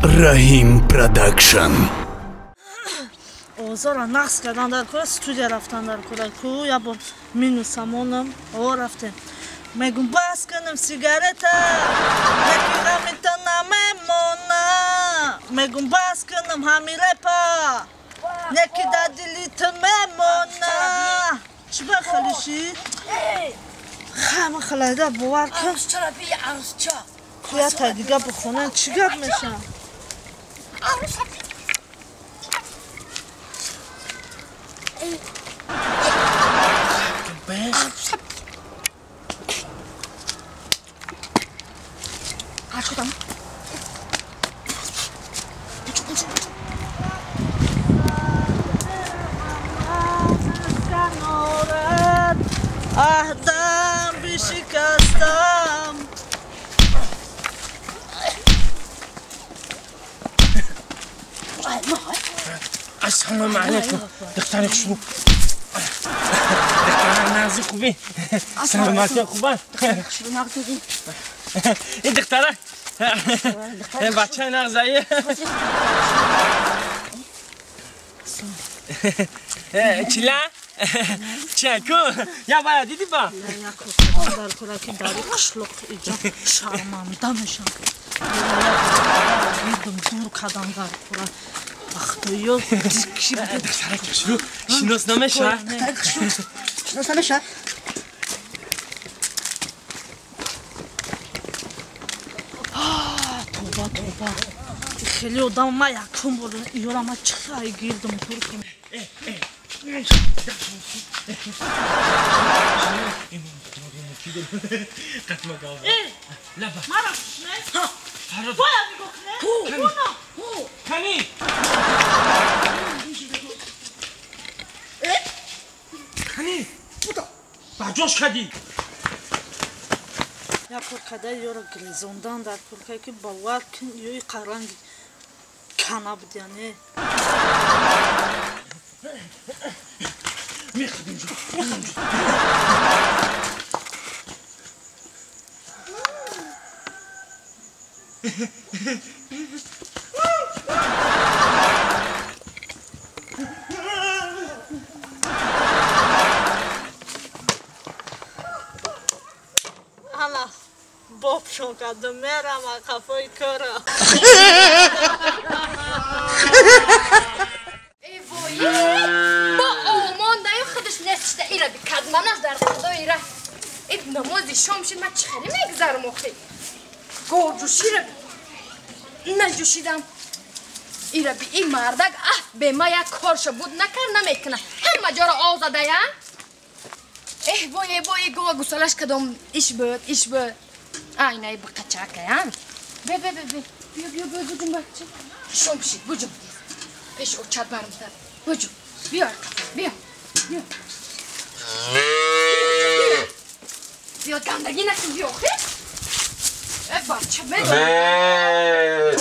Раҳим Продакшн. Озора нақс кардан дар кора, студия рафтан дар кора. Ку я бор минусамонам, о рафтем. Мегум бас кунам сигарета, яки ғамита намемона. Мегум бас кунам ҳами репа, неки дар дили ту мемона. Чӣ ба халишӣ? Хама халайда бовар кун. Куята дига бихонан чӣ гап мешам? Аҳдам бишикастам. السلام علیکم دختر خوشرو، دختر نازی خوبی، سلامتی خوبه. این دختره بچه نغزاییه. چیلا چکو یا باید دیدی با در کلا که در قشلق ایجا شرمنده میشم. دیدم دور کردم در کلا. اختیار دختره خوشرو شناس نمیشه. شناس نمیشه. توبه توبه. خیلی آدم ما یکم بودن. یارم ما چه گیردم دور کنم. Я кор када ёра грезондан дар кор ки бовар кун ёи қаранги кана будяне. Ана бобшон кардам, мерам қафои кора. Бо омондаю худаш нестишта ира бикадманаш дар худои ра. Э намози шом шид, ман чӣ хеле мегзарам охи. Говҷӯшира наҷӯшидам. Ира би ин мардак аҳ бема як корша буд накар намекуна. Ҳама ҷоро ов задая. Эҳ вой э вой гова гусалаш кадом иш буд, иш буд. Айнаи биқачакая. Бе бе бе бе. Биё биё биё буҷум бача. Шом шид буҷум. Пеш очад бармтар. Буҷум. Биё арқафа, биё. Биё. Биё гандагӣ накун биё охи. Э бача медонам.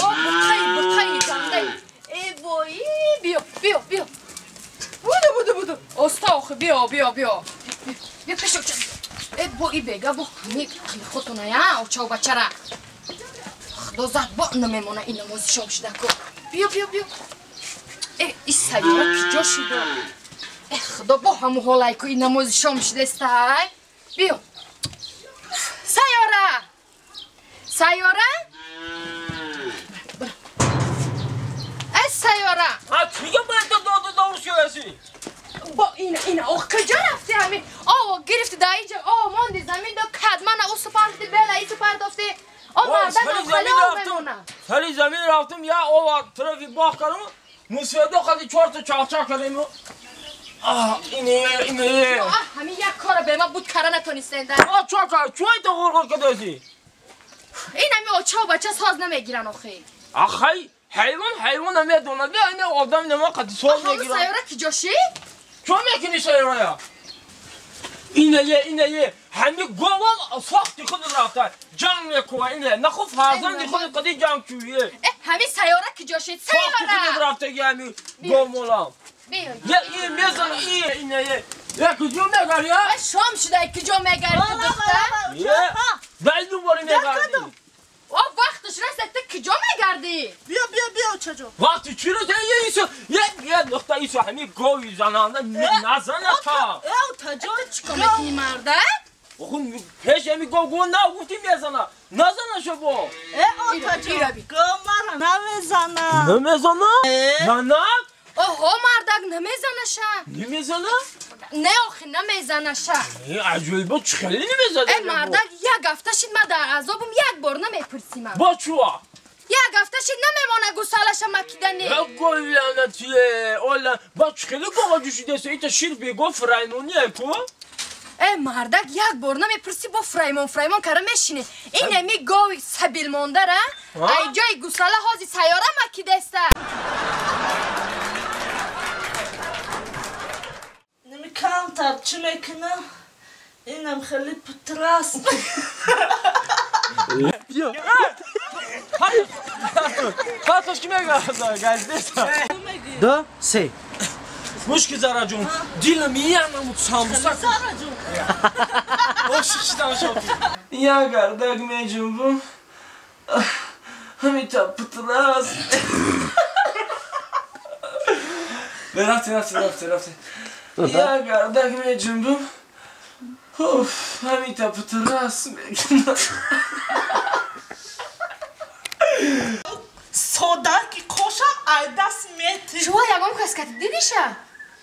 О буқаи буқаи гандаи. Э вой биё биё биё. Буду буду буду. Оста охи биё биё биё. Биё пеш очад. Э бо и бега бо ҳами худтоная очау бачара. Худо зад бо намемона ин намози шом шида ку. Биё биё биё. Э ин сайёра киҷо шида? Э худо бо ҳаму ҳолай ку ин намози шом шидестай. Биё. Сайёра! Сайёра? Э сайёра! А чига бояд доду дор шудаси? Бо ина ина ох куҷо рафти ҳамин? О гирифти дар инҷа, о монди замин до кадмана ӯ супарди бела и супардофти. О мардак хали об мемона. Сари замин рафтум, я ова тарафи боғ кардам. Мусоида қади чорта чақчақ кардем. Аҳ ине ине. Аҳ ҳамин як кора ба ма буд кара натонистенда. А чака чой то ғурғур кадаси? Ин ҳами оча бача соз намегиран охи. Ахай ҳайвон ҳайвон намедонад. Бия ин одам нема қади соз мегирад. Сайёра киҷо шид? Чо мекунӣ сайёрая? Ине ине ҳами говам сохти худ рафта ҷанг мекунад ине наху фарзанди худ қади ҷанг чӯе. Э ҳами сайёра киҷо шид? Сайёра сохти худ рафтаги ҳами говмолам. Биё. Я и мезан и ине я куҷо мегари? Шом шуда куҷо мегари ту духтар? Дай дубори мегарди. О вақташ расад ту куҷо мегардӣ? Биё биё. очаҷон. Вақти чиро исо як нуқта исо ҳамин гови зананда назана та. Э отаҷон чикор мекунӣ мардак? Оху пеш ҳамин гов гов на гуфтӣ мезана. Назана шо бо. Э отаҷон гов мара намезана. Намезана? Нанак? Оҳо мардак намезанаша. Намезана? Не охи намезанаша. Э аҷоибо чӣ хеле намезана? Э мардак як ҳафта шид ма дар азобум як бор намепурсимам. Бо чуа? Як ҳафта шид намемона гусалаша макидани. Гови лаънатие ола ба чӣ хеле гова ҷӯшидаст ита шир бего фраймоние ку? Э мардак як бор намепурсӣ бо фраймон фраймон кара мешинӣ. Ин ами гови сабил мондара ай ҷои гусала ҳози сайёра макидаста. Камтар чӣ мекунам? Инам хеле путрас. Хатош ки мегаза газдеса. 2 3. Мушки Зараҷон, дилам янамуд самбуса. Зараҷон. Ошиштам шод. Я гардак меҷунбум. Ҳамита путрас. Рафтем, рафтем, рафтем, рафтем. Я гардак меҷунбум. Уф, ҳамита путрас мекунам. Сода ки қошам ай даст мети. Шумо ягон кас кати дидиша?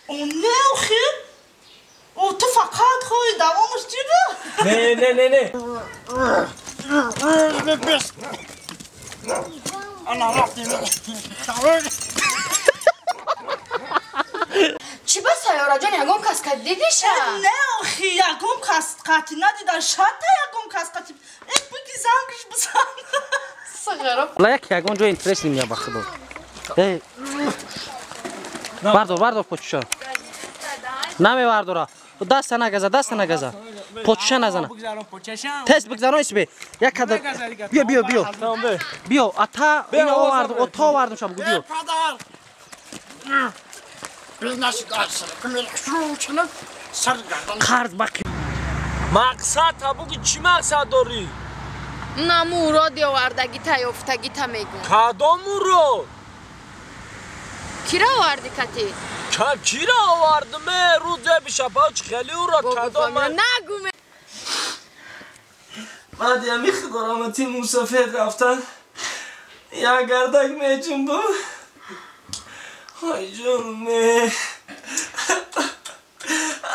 О не охи. О ту фақат хоҳи давомаш чӣ буд? Не, не, не, не. Чӣ ба сайёраҷон ягон кас кати дидиша? Не охи, ягон кас кати надида, шата ягон кас кати. Э буги зангиш бизан. Ла як ягон ҷои интерес немия ба худо. Э бардор, бардор почуша. Намевардора. Даста нагаза, даста нагаза. Почуша назана. Тест бигзарон исбе. Як кадр. Биё, биё, биё. Биё, ата ина овардум, ото овардум шаб биё. Қарз бақи. Мақсад табуги чӣ мақсад дорӣ? На мурод овардагита ёфтагита мегӯм. Кадом мурод? Кира оварди кати? Кира овардим? Рӯзе бишапа чӣ хеле урод кадом ман нагӯ. Баъди ҳами худорамати мусофир рафтан як гардак меҷунбум. Ой ҷонме.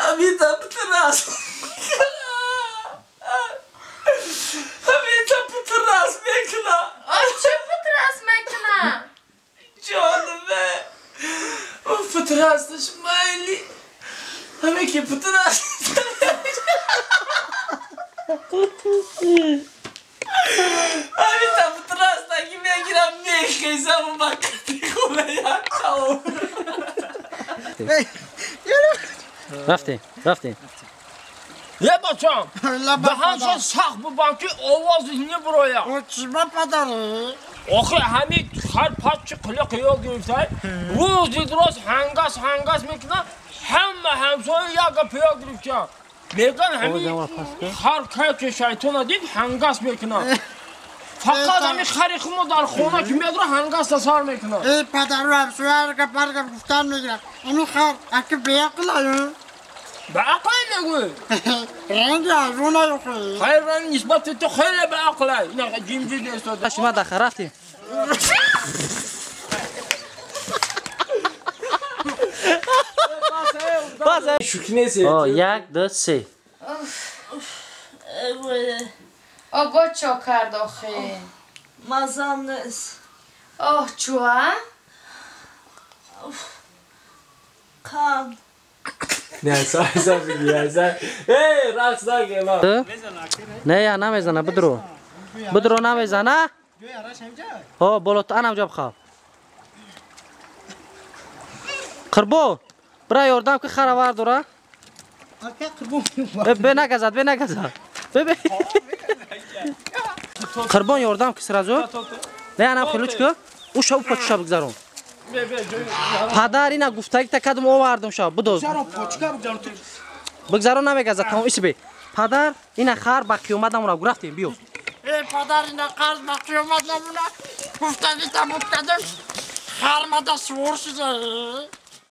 Ҳамита путрас. Ҳамита путрас мекуна. Ой чӣ путрас мекуна? Ҷонме. О путрасташ майли. Ҳаме ки путрас. Ҳамита путрас таки мегирам мехезам ба қати хона як қалом. Рафтем, рафтем. Е бачам, даҳаншон сахт бубанд ки овози небуроя. Чима падари? Охи ҳамин ҳар пачи қилиқ ёд гирифтай, рӯзи рост ҳангас ҳангас мекунад, ҳама ҳамсоя як гап ёд гирифтянд. Мегӯянд ҳамин ҳар кай ки шайтона дид ҳангас мекунад. Фақат ҳамин хари хумо дар хона ки медора ҳангас тасар мекунад. Э падару ҳамсоя ҳар гап ҳар гап гуфтан мегирад. Ҳамин хар аки беақлаю. Беақлай мегӯй? Ранги аз он аюхи. Хайр, ранг нисбати ту хеле беақлай. Ина ҷимҷи нестода. Шума даха рафтем. О, 1 2 3. О, бо чо кард охи? Мазам нест. Оҳ, чуа? Қанд. Не, сар бигир, сар. Эй, рақс накун. Не, я намезана, бидро. Бидро намезана? Ҳо, боло анам ҷо бихав. Қурбон, бира ёрдам ки хара вардора. Бе нагазад, бе нагазад. Бе. Қурбон ёрдам ки сразу. Не, анам хелуч ку. Уша у почуша бигзарон. Падар ина гуфтагита кадом овардум ша, будоз. Бигзарон намегазад, тамом исбе. Падар ина хар ба қиёмат намуна рафтем, биё. Э падар ина қарз ба қиёмат намуна гуфтагита буд кадом. Хар мада сувор шуда.